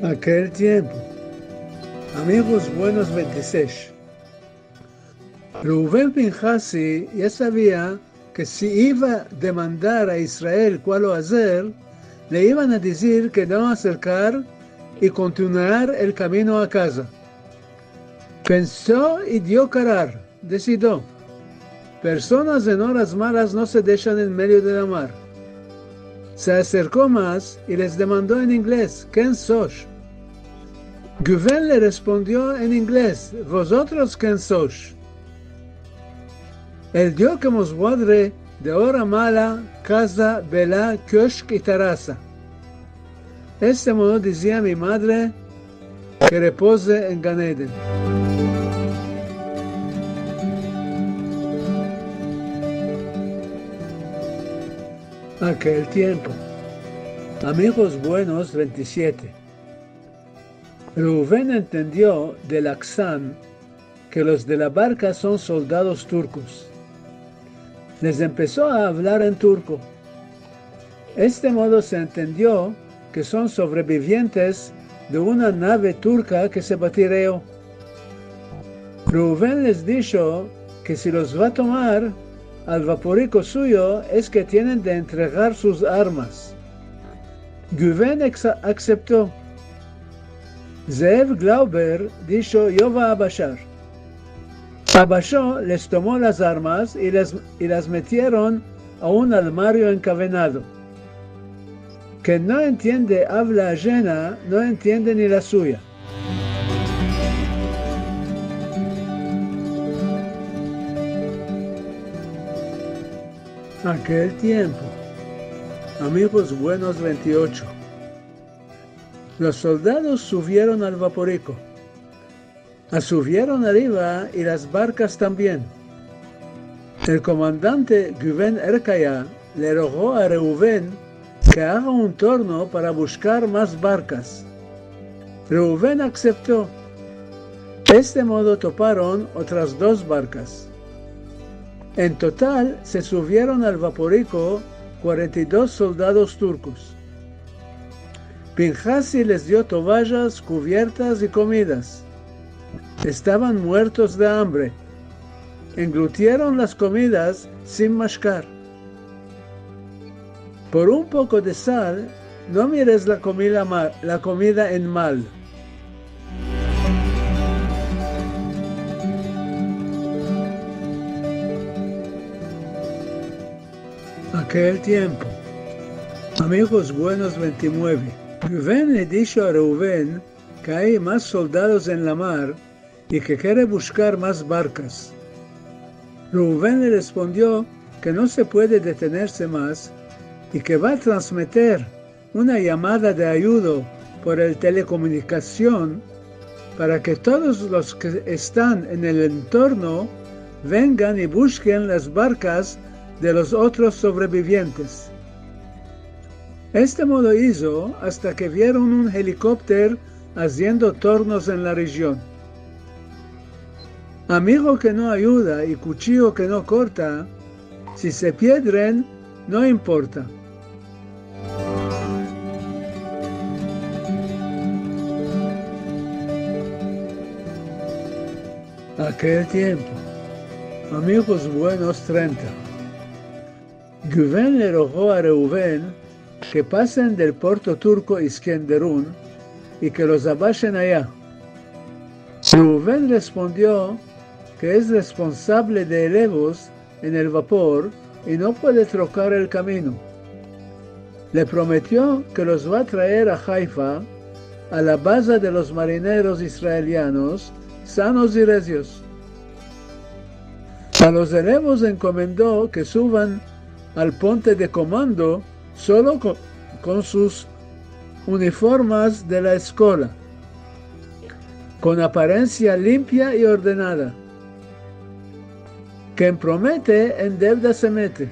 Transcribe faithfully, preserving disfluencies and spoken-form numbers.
Akel tiempo. Amigos buenos vente i sesh. Reuven Pinhasi ya savia ke si iva a demandar a Israel kualo azer, le ivan a dizir ke no aserkar i kontinuar el kamino a kaza. Penso i dio karar, desidio. Personas en oras malas no se deshan en medio de la mar. Se aserko mas i les demando en inglez: "Ken sosh?" Guven le respondio en inglez: "Vozotros ken sosh?" El dio ke mos guadre de ora mala, kaza, bela, kioshk i tarasa. Este modo dizia mi madre, ke repoze en Gan Eden. Akel tiempo. Amigos buenos vente i siete. Reuven entendio del aksan ke los de la barka son soldados turkos. Les empeso a avlar en turko. Este modo se entendio ke son sovrebivientes de una nave turka ke se batireo. Reuven les disho ke si los va tomar al vaporiko suyo es ke tienen de entregar sus armas. Guven eksa-, aksepto. Zeev Glauber disho: "Yo va a bashar." Abasho, les tomo las armas i las, i las metieron a un almario enkavenado. Ken no entiende avla ajena, no entiende ni la suya. Akel tiempo. Amigos buenos vente i ocho. Los soldados suvieron al vaporiko. Asuvieron ariva i las barkas tambien. El komandante Guven Erkaya le rogo a Reuven ke aga un torno para bushkar mas barkas. Reuven aksepto. Este modo toparon otras dos barkas. En total se suvieron al vaporiko kuarenta i dos soldados turkos. Pinhasi les dio tovajas, kuviertas i komidas. Estavan muertos de ambre. Englutieron las komidas sin mashkar. Por un poko de sal, no mires la komida ma-, la komida en mal. Akel tiempo. Amigos buenos vente i mueve. Guven le disho a Reuven ke ay mas soldados en la mar i ke kere bushkar mas barkas. Reuven le respondio ke no se puede detenerse mas i ke va a transmeter una yamada de ayudo por el telekomunikasion para ke todos los ke estan en el entorno vengan i bushken las barkas de los otros sovrebivientes. Este modo izo asta ke vieron un helikopter aziendo tornos en la rejion. Amigo ke no ayuda i kuchiyo ke no korta, si se piedren, no importa. Akel tiempo. Amigos buenos trenta. Guven le rogo a Reuven ke pasen del porto turko Iskenderun i ke los abashen aya. Reuven respondio ke es responsable de elevos en el vapor i no puede trokar el kamino. Le prometio ke los va a traer a Haifa, a la baza de los marineros israelianos, sanos i rezios. A los elevos enkomendo ke suvan al ponte de komando solo ko-, kon sus uniformas de la eskola, kon aparensia limpia i ordenada. Ken promete en devda se mete.